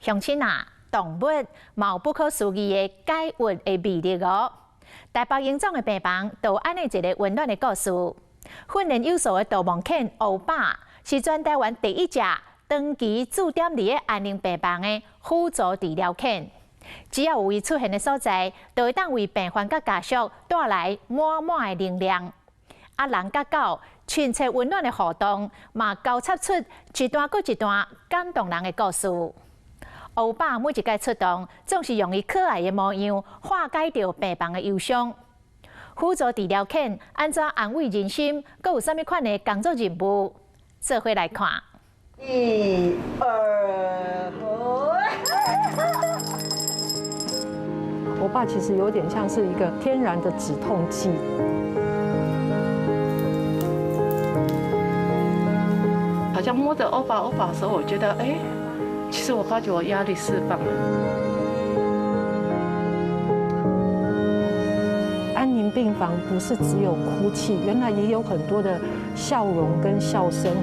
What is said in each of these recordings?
鄉親啊，動物嘛有不可思議的解鬱的魅力哦。台北榮總的病房就按呢一个溫暖的故事。訓練有素的導盲犬歐巴是全台灣第一隻長期駐點佇咧安寧病房的輔助治療犬。只要有伊出現的所在，就會當為病患佮家屬帶來滿滿的能量。啊，人佮狗親切溫暖的互動，嘛交插出一段閣一段感動人的故事。歐巴每一擺出動，總是用伊可愛的模樣化解著病房的憂傷。輔助治療犬按怎安慰人心？閣有啥物款的工作任務？做伙來看。一、二，歐巴其實有點像是一個天然的止痛劑。好像摸着歐巴歐巴的時候，我覺得哎，其實我發覺我壓力釋放了。安寧病房不是只有哭泣，原來也有很多的笑容跟笑聲。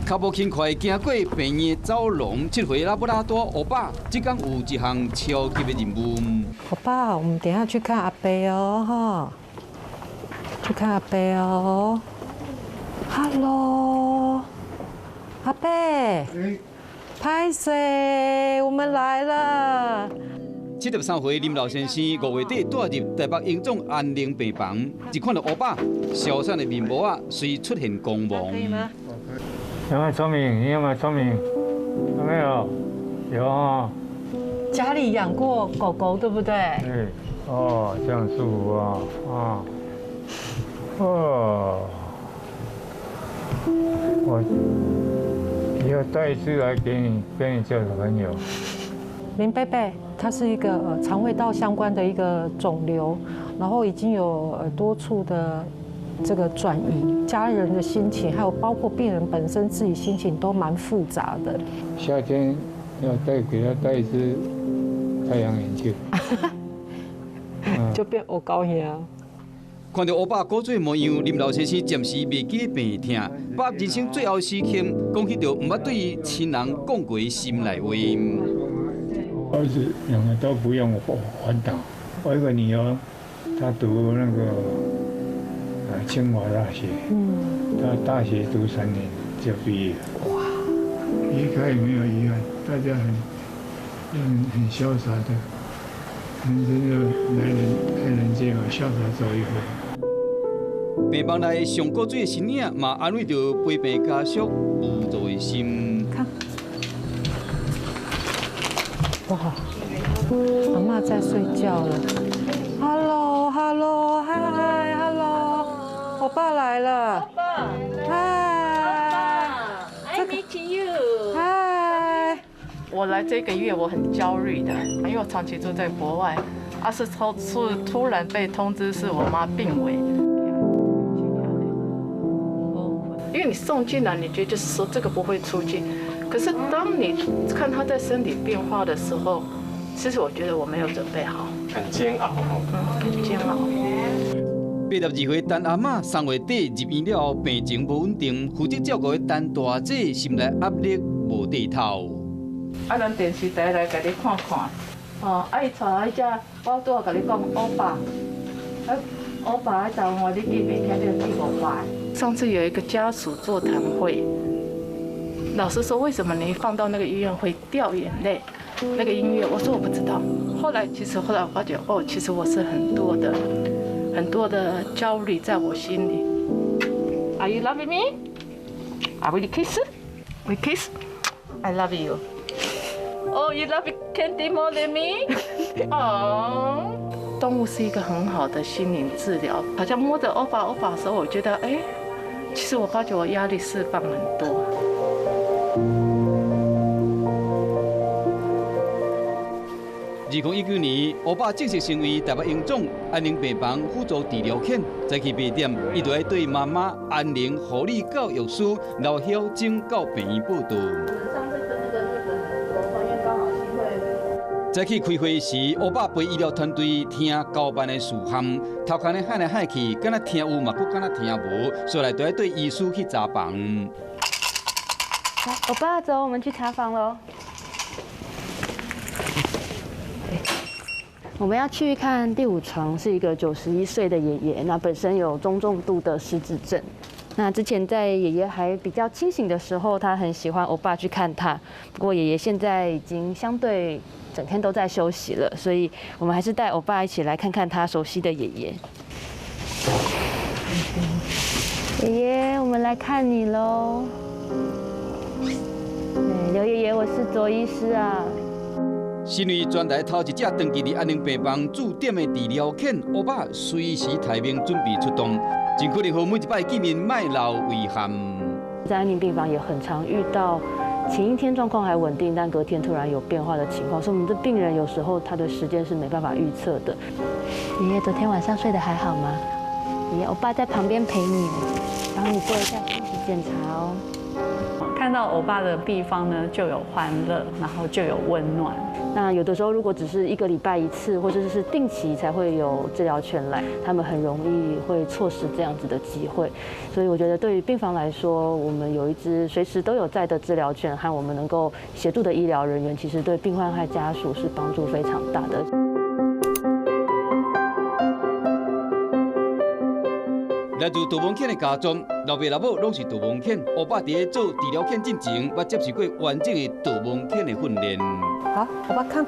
跤步輕快行過病院走廊，這回拉布拉多歐巴，這工有一項超級的任務。歐巴，我們等下去看阿伯哦，哈，去看阿伯哦。Hello，阿伯，歹勢，我們來了。73歲林老先生5月底帶入台北榮總安寧病房，一看到歐巴，消散的面膜仔隨出現光芒。有沒有聰明？你有沒有聰明？有沒有？有啊。家裡養過狗狗，對不對？對。哦，這樣舒服啊！啊。哦。我以後帶一隻來給你，跟你交個朋友。林貝貝，他是一個腸胃道相關的一個腫瘤，然後已經有多處的這個轉移，家人的心情，還有包括病人本身自己心情都蠻複雜的。夏天要帶給他戴一隻太陽眼鏡，就變烏狗兄。看到歐巴古錐模樣，林老先生暫時袂記病痛，把人生最後時刻講起著毋捌對親人講過心內話。兒子兩個都不用我煩惱，我一個女兒，她讀那個清華大學，她大學讀3年就畢業了。哇！離開也沒有遺憾，大家很瀟灑的，人生就來人間嘛，瀟灑走一回。病房內上古錐的身影，嘛安慰著陪病家屬無助的心。看，哇，阿嬤在睡覺了。Hello，Hello，嗨，Hello，我爸來了。爸，嗨，I meet you。嗨。我來這個月我很焦慮的，因為我長期住在國外，啊是突然被通知是我媽病危。因為你送進來，你覺得就是說這個不會出去，可是當你看他在身體變化的時候，其實我覺得我沒有準備好。很煎熬。嗯，很煎熬。82歲陳阿嬤3月底入院了後，病情無穩定，負責照顧的陳大姐心內壓力無底頭。啊，咱電視台來共你看看，哦，啊，伊帶來遮，我拄仔共你講，歐巴，啊，歐巴喺台灣話你記袂聽，你記五百。上次有一個家屬座談會，老師說為什麼你放到那個醫院會掉眼淚？那個音樂，我說我不知道。後來其實後來我發覺，哦，其實我是很多的很多的焦慮在我心裡。Are you loving me? Are we kiss? We kiss? I love you. Oh, you love candy more than me? 哦，動物是一個很好的心靈治療。好像摸着歐巴歐巴的時候，我覺得哎，其實我發覺我壓力釋放很多。2019年，歐巴正式成為台北榮總安寧病房輔助治療犬。早起8點，伊就愛對媽媽安寧護理教育師劉曉晶到病院報到。早起開會時，歐巴陪醫療團隊聽交辦的事項，頭殼咧喊來喊去，敢若聽有嘛，閣敢若聽無，所以就愛綴醫師去查房。來，歐巴走，我們去查房囉。我們要去看第五床，是一個91歲的爺爺，那本身有中重度的失智症。那之前在爺爺還比較清醒的時候，他很喜歡歐巴去看他。不過爺爺現在已經相對整天都在休息了，所以我們還是帶歐巴一起來看看他熟悉的爺爺。爺爺，我們來看你嘍。劉爺爺，我是卓醫師啊。身為全台頭一隻長期佇安寧病房駐點的治療犬，歐巴隨時待命準備出動，盡可能予每一擺見面莫留遺憾。在安寧病房也很常遇到前一天狀況還穩定，但隔天突然有變化的情況，所以我們的病人有時候他的時間是沒辦法預測的。爺爺昨天晚上睡得還好嗎？爺爺，歐巴在旁邊陪你，幫你做一下身體檢查哦。看到歐巴的地方呢，就有歡樂，然後就有溫暖。那有的時候如果只是一個禮拜一次，或者是定期才會有治療犬來，他們很容易會錯失這樣子的機會。所以我覺得對於病房來說，我們有一隻隨時都有在的治療犬和我們能夠協助的醫療人員，其實對病患和家屬是幫助非常大的。來自導盲犬的家族，老爸老母攏是導盲犬。歐巴佇咧做治療犬進前，捌接受過完整的導盲犬的訓練。好，歐巴看。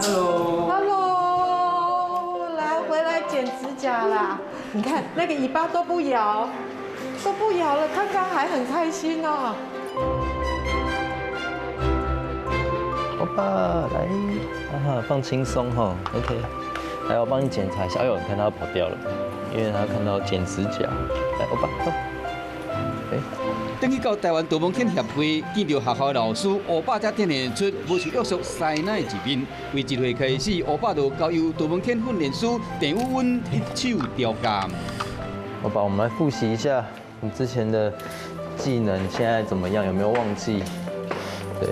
Hello。 Hello，來回來剪指甲啦！你看那個尾巴都不搖，都不搖了，剛剛還很開心哦。歐巴來，啊，放輕鬆哈，OK。來，我幫你檢查一下。哎呦，你看他跑掉了，因為他看到剪指甲。來，歐巴，走。哎。轉去到台灣導盲犬協會，見著學校的老師，歐巴才展現出無受約束師奶的一面。為一歲開始，歐巴就交由導盲犬訓練師鄭宇溫一手調教。歐巴，我們來複習一下你之前的技能，現在怎麼樣？有沒有忘記？對。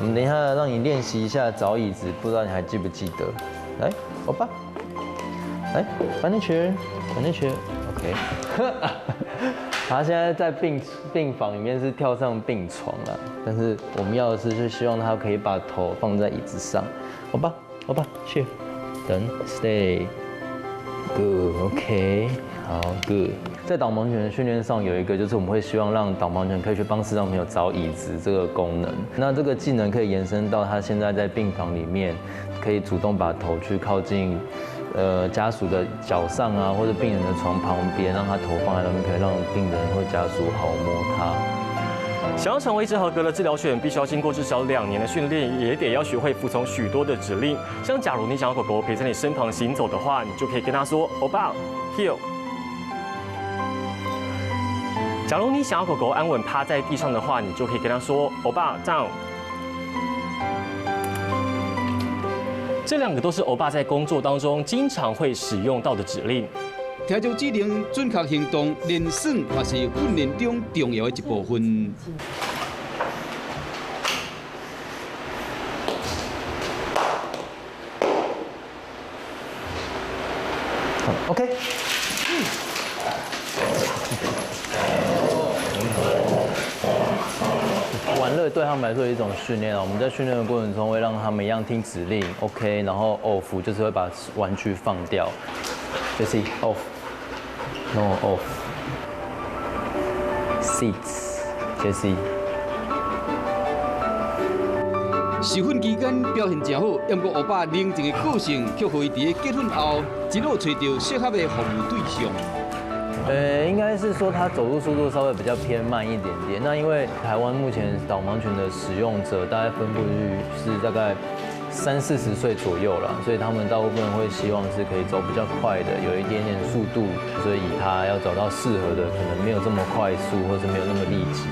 我們等一下讓你練習一下找椅子，不知道你還記不記得？來，歐巴，來，find chair，find chair，OK。他現在在病房裡面是跳上病床了，但是我們要的是，就希望他可以把頭放在椅子上。歐巴，歐巴，chair，等，stay，good，OK，好，good。在導盲犬的訓練上有一個，就是我們會希望讓導盲犬可以去幫視障朋友找椅子這個功能。那這個技能可以延伸到他現在在病房裡面，可以主動把頭去靠近，家屬的腳上啊，或者病人的床旁邊，讓他頭放在那邊，可以讓病人或家屬好摸他。想要成為一隻合格的治療犬，必須要經過至少2年的訓練，也得要學會服從許多的指令。像假如你想要狗狗陪在你身旁行走的話，你就可以跟它說：“歐巴，heel。”假如你想要狗狗安穩趴在地上的話，你就可以跟它說：“歐巴，down。”這兩個都是歐巴在工作當中經常會使用到的指令。聽著指令，準確行動，練算嘛是訓練中重要的一部分。好，OK。玩樂對他們來說是一種訓練啊。我們在訓練的過程中會讓他們一樣聽指令，OK，然後 off 就是會把玩具放掉，Jessie off，no off，sit，Jessie。受訓期間表現誠好，毋過歐巴寧靜的個性，卻予伊佇咧結婚後一路揣著適合的服務對象。應該是說他走路速度稍微比較偏慢一點點。那因為台灣目前導盲犬的使用者大概分布率是大概三四十歲左右了，所以他們大部分會希望是可以走比較快的，有一點點速度，所以他要找到適合的，可能沒有這麼快速，或是沒有那麼立即。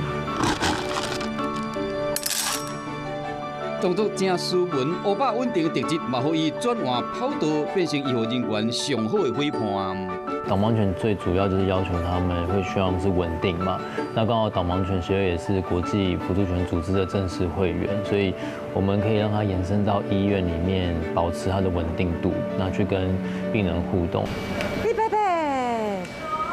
動作誠斯文，歐巴穩定的特質，嘛予伊轉換跑道，變成醫護人員上好的伙伴。导盲犬最主要就是要求他们会希望是稳定嘛。那刚好导盲犬协会也是国际辅助犬组织的正式会员，所以我们可以让它延伸到医院里面，保持它的稳定度，那去跟病人互动。预备备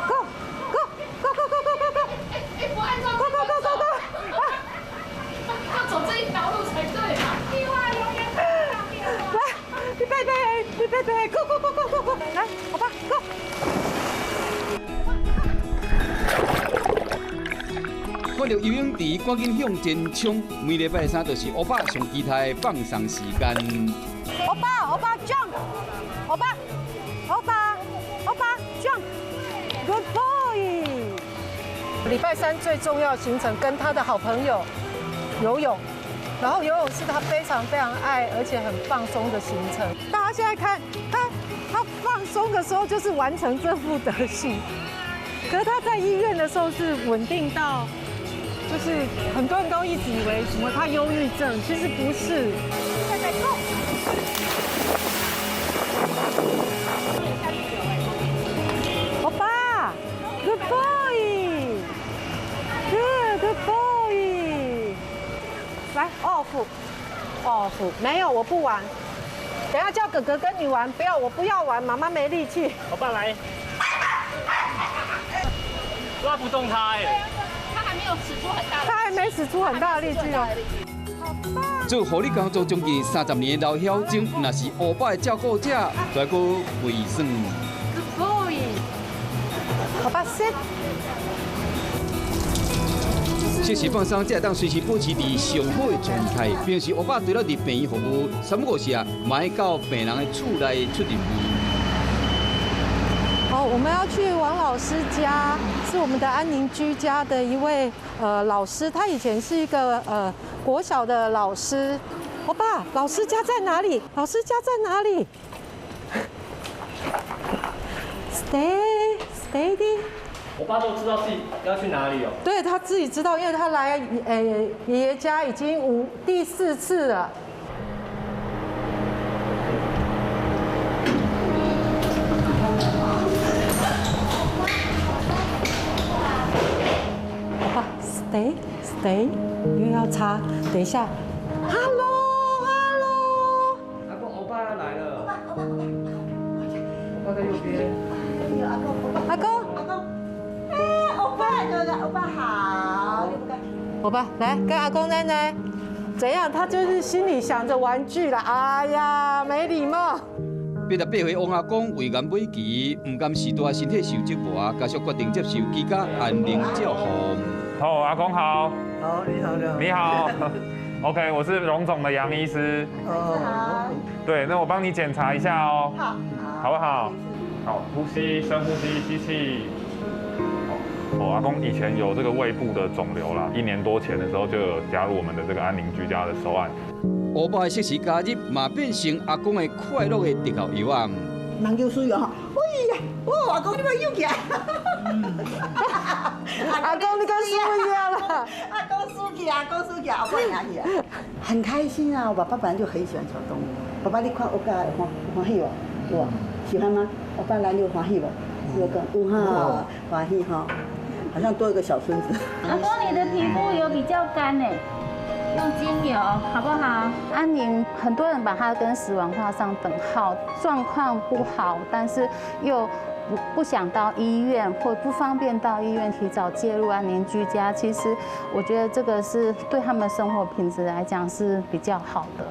，Go Go Go Go Go Go Go Go Go Go Go Go，要走這一條路才對嘛。來，預備備，預備備，Go Go Go Go Go Go，來，歐巴 Go。看著游泳池，趕緊向前衝！每禮拜三就是歐巴上期待的放鬆時間。歐巴，歐巴 jump，歐巴，歐巴，歐巴 jump，good boy。禮拜三最重要行程，跟他的好朋友游泳，然後游泳是他非常非常愛而且很放鬆的行程。大家現在看他放鬆的時候，就是完成這副德行。可是他在醫院的時候是穩定到。就是很多人都一直以為什麼他憂鬱症，其實不是。歐巴，Good boy，Good boy，來 off，off，沒有，我不玩。等下叫哥哥跟你玩，不要，我不要玩，媽媽沒力氣。歐巴來，拉不動他哎。他還沒使出很大的力氣哦。做護理工作將近30年的劉曉晶，若是歐巴的照顧者，還閣袂算。 Good boy，歐巴 sit。適時放鬆，才會當隨時保持佇上好的狀態。平時歐巴除了佇病院服務，三不五時啊，嘛愛到病人的厝內出任務。好，我們要去王老師家，是我們的安寧居家的一位老師，他以前是一個國小的老師。歐巴，老師家在哪裡？老師家在哪裡？Stay, steady。我爸都知道自己要去哪裡哦。對，他自己知道，因為他來爺爺家已經第4次了。Stay, stay，因為要擦。等一下，Hello, Hello。阿公，歐巴要來了。歐巴，歐巴，歐巴，歐巴在右邊。阿公，阿公，阿公，哎，歐巴，歐巴好。歐巴，來跟阿公奶奶，怎樣？他就是心裡想着玩具啦。哎呀，沒禮貌。88歲王阿公胃癌尾期，毋甘示大身體受折磨，家屬決定接受居家安寧照護。哦，阿公好。好，你好，你好。你好。OK，我是榮總的楊醫師。哦，好。對，那我幫你檢查一下哦。好。好不好？好，呼吸，深呼吸，吸氣。好，阿公以前有這個胃部的腫瘤啦，1年多前的時候就有加入我們的這個安寧居家的收案。歐巴的適時加入，嘛變成阿公的快樂的特效藥啊。人叫需要哈，哎呀，哦，阿公你嘛又起來。阿公，你跟輸一樣了。阿公輸起，阿公輸起，阿公贏起來，很開心啊！我爸爸本來就很喜歡小動物。爸爸，你看歐巴歡歡喜無？有，喜歡嗎？歐巴來你有歡喜無？有個有哈，歡喜哈，好像多一個小孫子。阿公，你的皮膚有比較乾呢，用精油好不好？安寧，很多人把它跟死亡畫上等號，狀況不好，但是又不想到醫院或不方便到醫院提早介入安寧居家，其實我覺得這個是對他們生活品質來講是比較好的。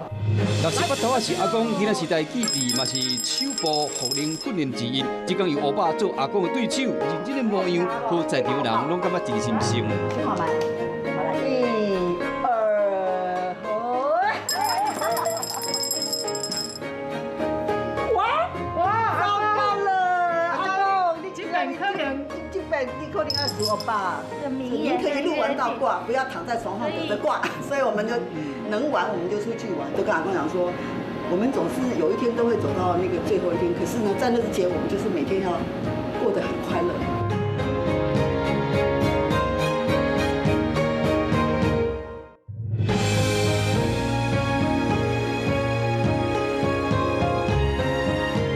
68頭仔是阿公囡仔時代記憶，嘛是手部復能訓練之一。這工由歐巴做阿公的對手，認真的模樣，予在場人攏感覺真心酸。好來，好來，一、二，好。哇哇，糟糕了，阿公，你這邊可能，這邊你可能要輸歐巴。寧可一路玩到掛，不要躺在床上等着掛。所以我們就能玩，我們就出去玩。都跟阿公講說，我們總是有一天都會走到那個最後一天。可是呢，在那之前，我們就是每天要過得很快樂。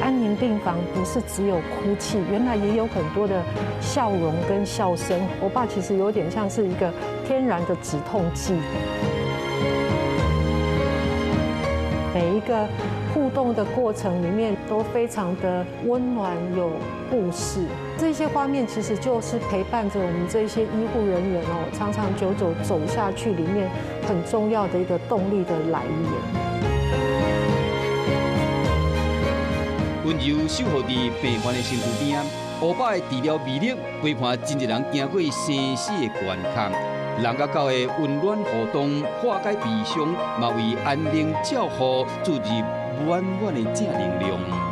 安寧病病房不是只有哭泣，原來也有很多的笑容跟笑聲。歐巴其實有點像是一個天然的止痛劑。每一個互動的過程裡面都非常的溫暖，有故事。這些畫面其實就是陪伴着我們這些醫護人員哦，長長久久走下去裡面很重要的一個動力的來源。溫柔守護佇病患的身軀邊，歐巴的治療魅力陪伴真濟人行過生死的關卡。人佮狗的溫暖互動，化解悲傷，嘛為安寧照護注入滿滿的正能量。